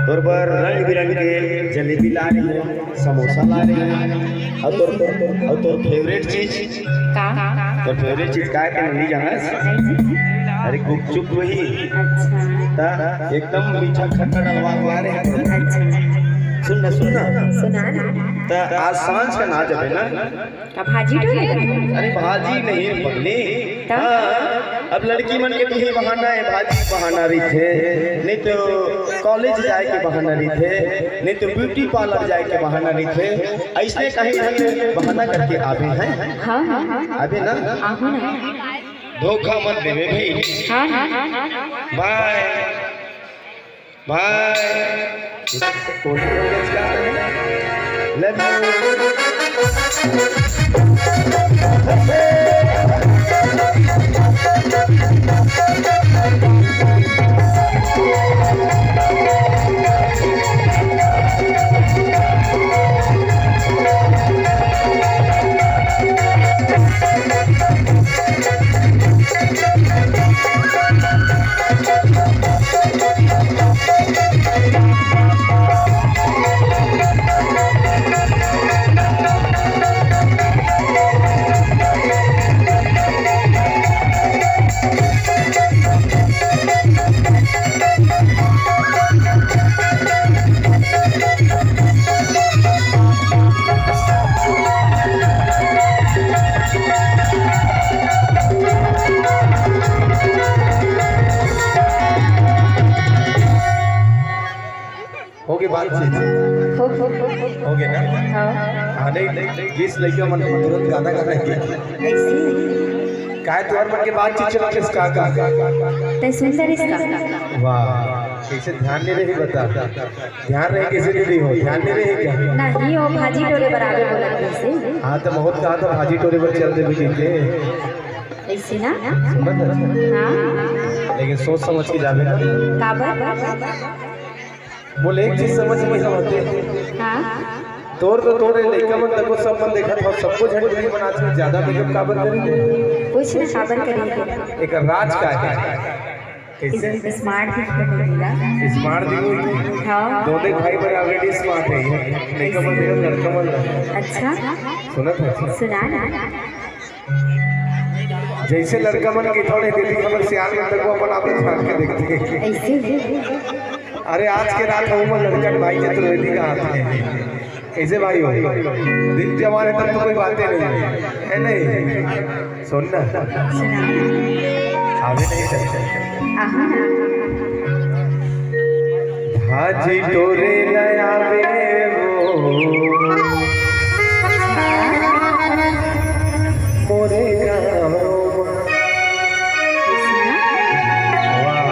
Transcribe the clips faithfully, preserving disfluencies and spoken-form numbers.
तोर बर रंग बिरंग के जलेबी ला रही हूँ, समोसा ला रही हूँ। और तोर, और तोर फेवरेट चीज? का? तोर फेवरेट चीज का है, तें नहीं जानस? नहीं जी। अरे, गुपचुप वही। अच्छा। ता एकदम मीठा खट्टा डलवा के ला रहे हैं। अच्छा। सुन ना, सुन ना। सुना ना। ता आज सांझ का ना जबे ना, का भाजी टोरे? अरे भाजी नहीं पगली। तब? हाँ, अब लड़की मन के तो ये बहाना है, भाजी बहाना रहिथे, नहीं तो कॉलेज जाए के बहाना रहिथे, नहीं तो ब्यूटी पार्लर जाए के बहाना रहिथे। ऐसने कहीं ना कहीं बहाना करके आबे हैं। हाँ, हाँ, हाँ। आबे ना? आहू ना। धोखा मत देवे भाई। हाँ, हाँ, हाँ, हाँ। बाय। भाई, love you। हो गए बातचीत? हो, हो, हो, हो। हो गए ना? हाँ। हाँ, नहीं, इस लइका मन तुरंत गाना गाना है। ऐसे? काय तुहर मन के बातचीत चला किसका का? तै सुंदर इसका। वाह, कैसे ध्यान नहीं रही बता। ध्यान रहे कैसे नहीं रही हो? ध्यान नहीं रहे क्या? नहीं, वो भाजी टोरे बराबर बोला कैसे? हाँ, तो बहुत कहा था भाजी टोरे पर चल दे भी के। ऐसे ना? समझ? हाँ। लेकिन सोच समझ के जावे ना। काबर? बोले, एक चीज समझ में आवत हे। हाँ। तोर तो तोरे लइका मन तको सब मन देखत हो, सबको झंडी बनात हे, ज्यादा मेकअप काबर करी? कुछ ना, काबर करी? एक राज का है। कैसे? इस-, स्मार्ट दिखत हे। स्मार्ट दिखो। हाँ। दोनों भाई बड़े already स्मार्ट है, ये लइका मन देखत लड़का मन। अच्छा। सुनत है? सुना ना। जैसे लड़का मन के थोड़े दीदी हमर सियान मन तको अपन आप छान के देखते हैं। ऐसे ही। अरे आज के रात हम लड़का भाई चतुर्वेदी का हाथ में। कैसे भाई हो? दिन जवान है तब तो कोई बातें नहीं है, है नहीं? सुन ना। सुना। अभी नहीं चलते। आहा। भाजी टोरे ले आवे वो मोरे गाँव। वाह,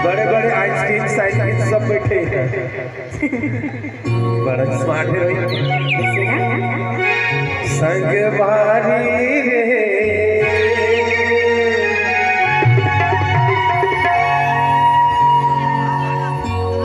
बड़े बड़े आइंस्टीन साइंटिस्ट सब बैठे हैं। बड़ा स्मार्ट है भाई। संगवारी रे,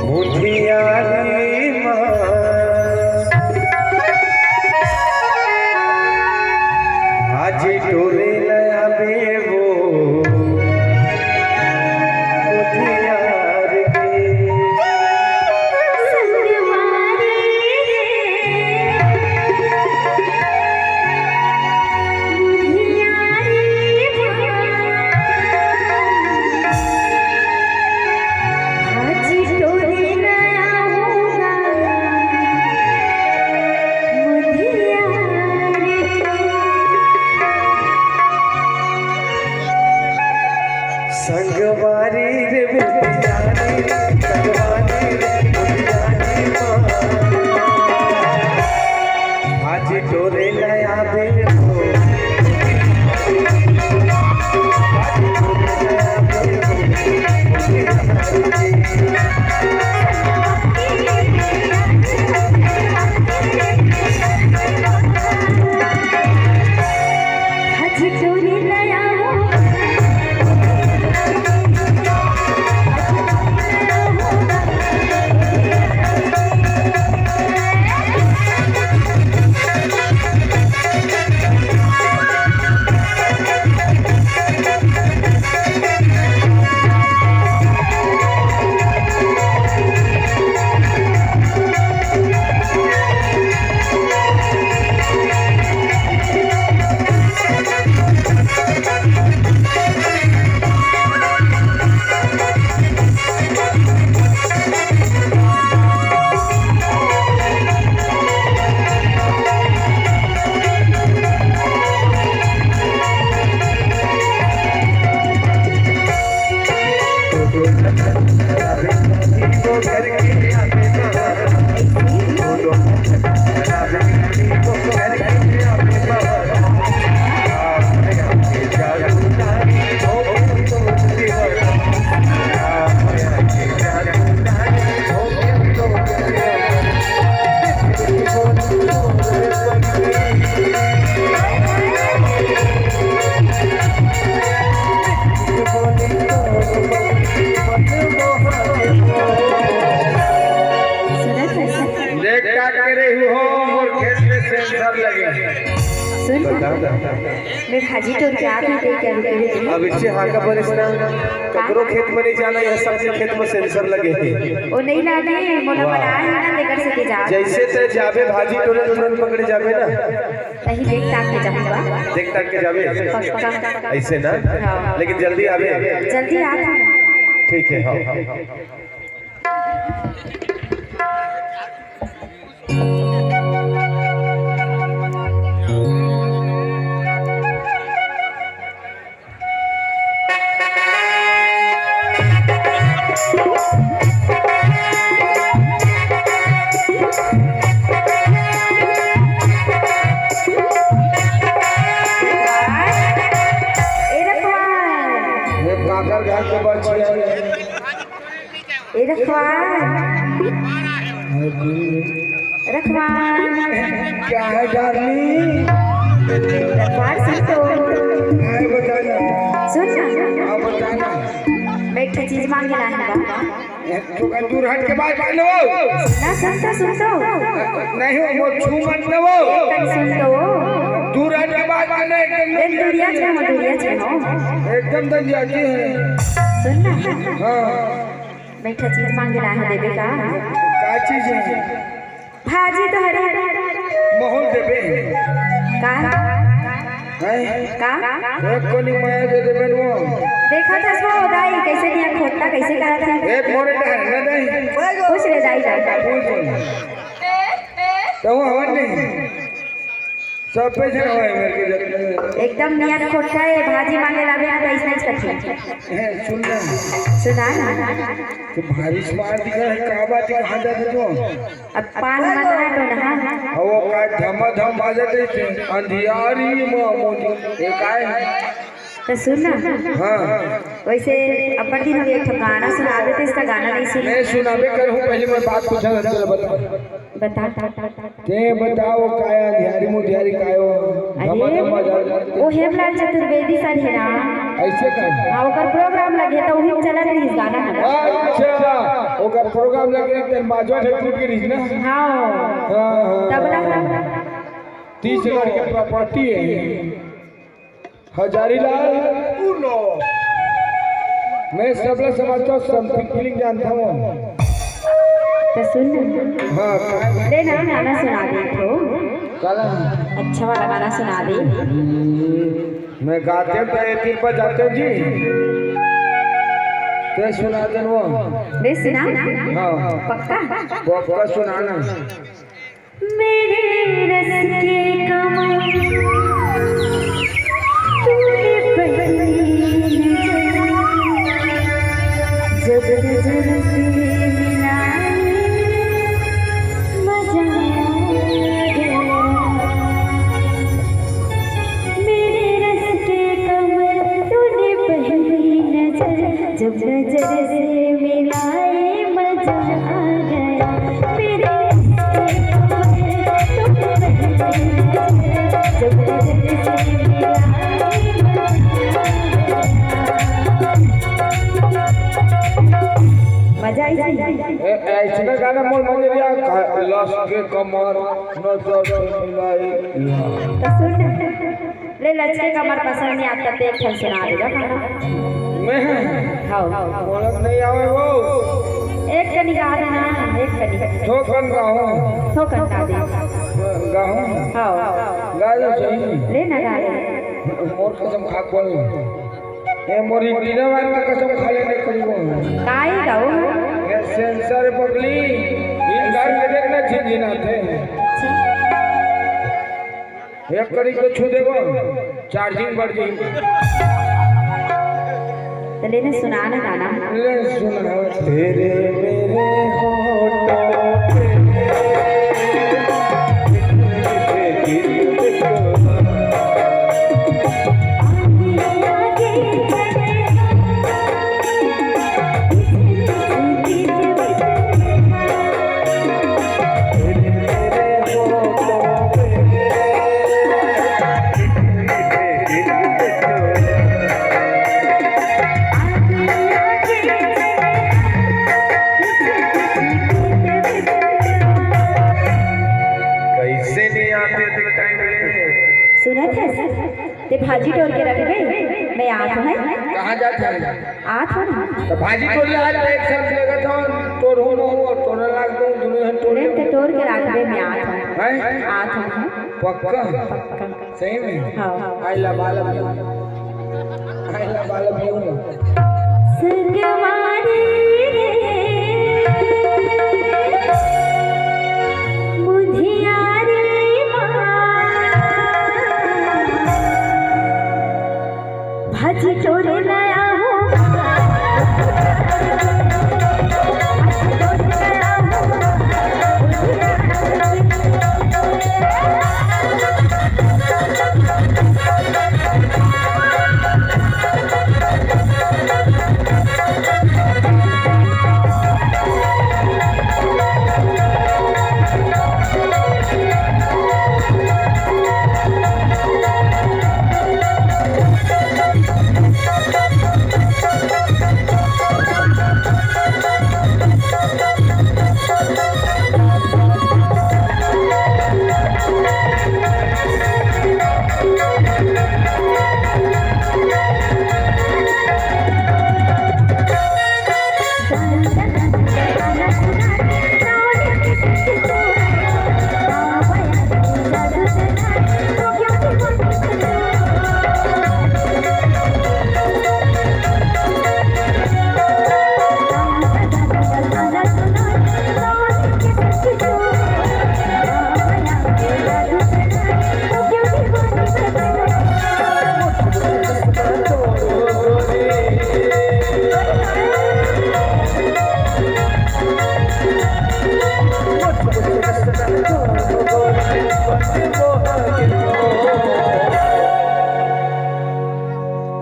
मुठियारी माँ, आज टोरे नया बेवो। देख का करे हो, मोर खेत में सेंसर लगे। सुन, बता, बता। मैं भाजी टोर के आत हूँ, ते क्या रुके हुए? अब इच्छे हाका पर इसना, ककरो खेत में नहीं जाना, यह सबके खेत में सेंसर लगे हैं। ओ नहीं लागे, मोला वाह। बनाए है ना, तेकर से के जा। जैसे ते जाबे भाजी टोरे, तुरंत पकड़े जाबे ना। तही देख ताक के जाऊंगा। देख ताक के जाबे। पक्का। ऐसे ना? हाँ। लेकिन जल्दी आबे। जल्दी आ। ठीक है, हाँ। ए रखवार। ये काकर घर के बच्ची है। ए रखवार। रखवार। क्या है डार्लिंग? रखवार सुन तो। हाँ, बता ना। सुन ना। हाँ, बता ना। मैं एक ठे चीज मांगे ला है बा। ए, तो का दूर हट के बात कर लो। ना सुन तो, सुन तो। नहीं, वो छू मत ना वो। एक कन सुन तो। दूर हट के बात करना एकदम ए, दूरिया छे हो, दूरिया छे हो। एकदम दंडियाती है। सुन ना। हाँ। मैं एक ठे चीज मांगे ला है, देबे का? का चीज है? भाजी तो हरे। महूँ देबे। का? हैं? का? एक कोनी माया दे देबे नो। देखा था सो दाई, कैसे दिया खोटता, कैसे करा था? एक मोरे डहर ना दाई। पूछ रे दाई, दाई। पूछ। तो हवन नहीं। सब पे झगड़ा है मेरे के जब। एकदम नियत खोटका है, भाजी मांगे लाबे ना तो ऐसा ही करथे। ए, सुन ना। सुना ना। तो भारी smart दिख रहा है, का बात है, कहाँ जाते तू? अब पान मत ना तो ना। अब वो का धमा धम बाजत है, अंधियारी मामूली। ये का है? तो सुन ना। हाँ। वैसे अब्बड़ दिन हो गए, एक ठो गाना सुना देते, इसका गाना नहीं सुना। मैं सुनाबे करूँ, पहले मैं बात पूछा था, चलो बता। बता। ते बताओ, काया अंधियारी मुधियारी कायो? अरे, धमा धमा जा। वो हेमलाल चतुर्वेदी सर है ना? ऐसे का? हाँ, ओकर program लगे तो वही चलत रही गाना है ना? अच्छा, ओकर program लगे तो बाजवा ठे टूट के रही ना? हाँ। हाँ, हाँ। तबला। तीस हजार के property है। हजारी लाल, उलो। मैं सबला समझता हूँ, something feeling जानता हूँ। तो सुन ना। हाँ, का-, ले ना, गाना सुना दे तो। काला? अच्छा वाला गाना सुना दे। हम्म, मैं गाते तो एक दिन पर जाते जी। तो सुना दे वो। ले सुना। हाँ। पक्का? पक्का सुनाना। मेरे रस के कमर तूने पहली नजर, जब नजर से मिलाई, मजा आ गया। मेरे रस के कमर तूने पहली नजर, जब नजर से मिलाई, मजा आ गया। मेरे मजा आई जी। ए, ऐसने गाना मोर मजे लिया, लस के कमर, नजर से मिलाई। तो सुन, ले लचके कमर पसंद नहीं आता, तो एक ठन सुना देगा गाना। मैं? हाँ। बोलत नहीं आवे वो। एक कनी गा देना, एक कनी। थोकन गाऊं। थोकन गा दे। गाऊं? हाँ। गा दे सही। ले ना गा दे। मोर कसम खा के बोल। ए मोर इंटीरियर वाले के कसम खा लेने करी वो। काई गाओ? ये सेंसर पगली। इन घर में देखना झिनझिनाथे। एक करी को छू देबो, charging बढ़ जाई। तो लेने सुना ना गाना। ले सुना। तेरे मेरे भाजी टोर के रखबे, मैं आत हूँ, हैं? कहाँ जात हस? आत हूँ ना। त भाजी टोर ले आज एक साथ लेगत हन, टोर हूँ, मोर टोर लाग दूँ, दुनों झन टोर ले। ते टोर के रखबे, मैं आत हूँ। हैं? आत हूँ, हैं? पक्का? पक्का। सही में? हाँ। I love all of you। I love all of you। संगवारी रे, बुधियारी माँ। भाजी टोरे नया हो।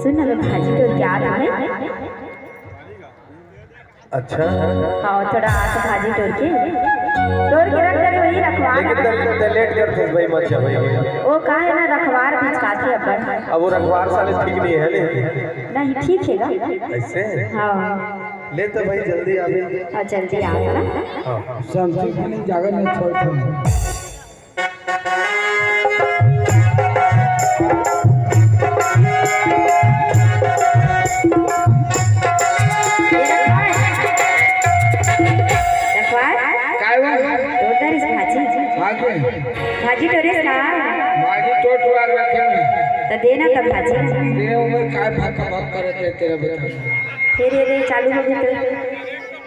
सुन ना, मैं भाजी टोर के आत हूँ। अच्छा। हाँ, थोड़ा आत भाजी टोर के, टोर के रख दे, वही रखवार। लेकिन त, त लेट करथस भाई, मत जा भाई। वो का है ना, रखवार बिचकाथे अब्बड़। अब वो रखवार साले ठीक नहीं है, नहीं? नहीं, ठीक है गा। ऐसे? हाँ। ले तो भाई, जल्दी आ भाई। हाँ, जल्दी आ ना। हाँ। शांति के लिए जागा नहीं छोड़ता हूँ। रखवार? काय बा? टोर डरिस भाजी। भाजी? भाजी टोरिस का? भाजी टोर टोर रखे हैं। त देना त भाजी। दे, वो मैं काय भाग का भाग करत है तेरा बेटा। फिर ये रे चालू हो गई तो।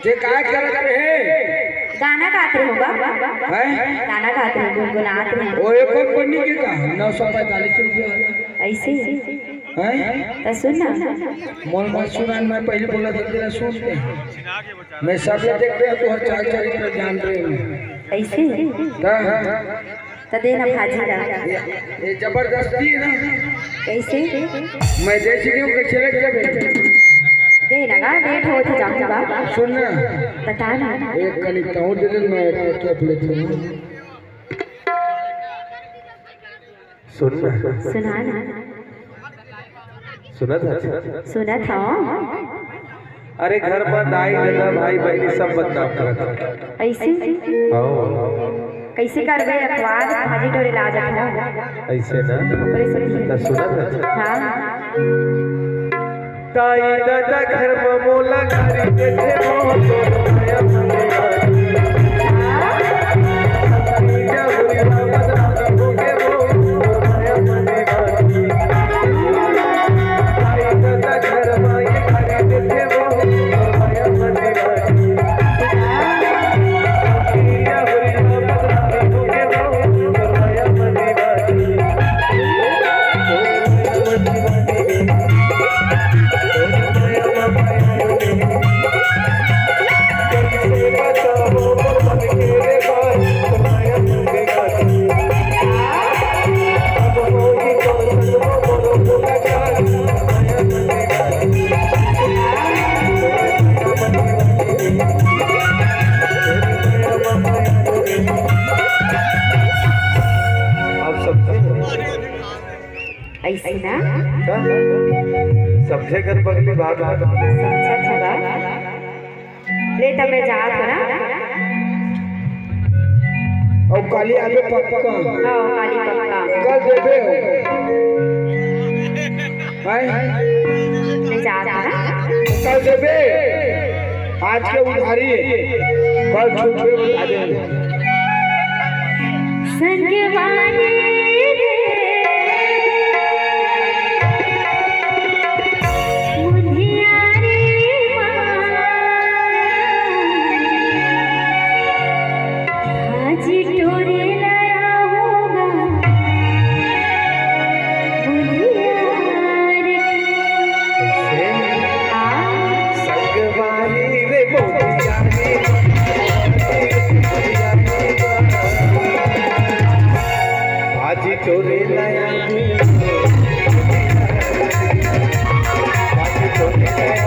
जे काय करत रहे? गाना गात रहे होगा। हैं? गाना गात रहे, गुनगुनात रहे। ओ, एक और कोनी के का? नौ सौ पैंतालीस रुपया वाला। ऐसे? हैं? त सुन ना। मोल मत सुनान, मैं पहले बोला था तेरा सुन के। मैं सब ले देख रहे, तू हर चाल चरित्र जान रहे हैं। ऐसे? त? त दे ना भाजी ला। ये, ये जबरदस्ती है ना। कैसे? मैं जैसे कि हूँ, कैसे लग जावे? दे ना गा, लेट हो तो जाऊंगा। सुन ना। बता ना। एक कनिक तो और दे दे, मैं एक कैप लेती हूँ। सुन ना। सुना ना। सुनत हस? सुनत हूँ। अरे, घर म दाई, ददा, भाई, बहिनी सब बदनाम करत हे। ऐसे? हाँ। कैसे करबे, अखबार भाजी टोरे ला जात हूँ। ऐसे ना? ओकरे से भी। त सुनत हस? हाँ। दाई, ददा, घर म मोला गारी देथे, मोर तो दया मने गारी। आप समझे? ऐसे ना? का? समझे कर पगली बात। समझत हवा। ले, तब मैं जात हूँ ना। अउ काली आबे पक्का। हाँ, काली पक्का। कल देबे हो। हैं? मैं जात हूँ ना। कल देबे, आज के उधारी है, कल छूट पे बता दे। संगवारी रे, मुनियारी माँ, आज टोरे नया होगा। संगवारी रे मोतिया रे, आज तोरे नया, आज तोरे नया।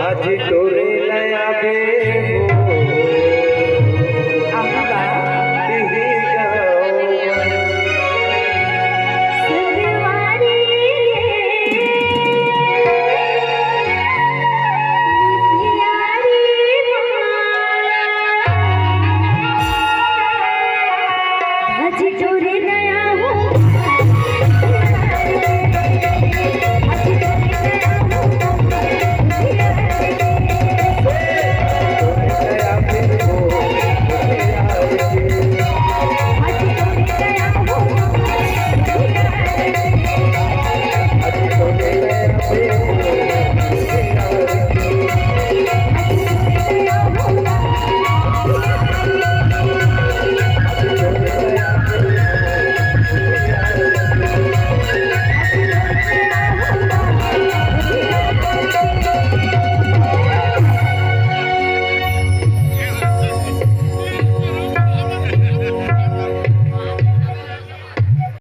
आज तोरे नया बे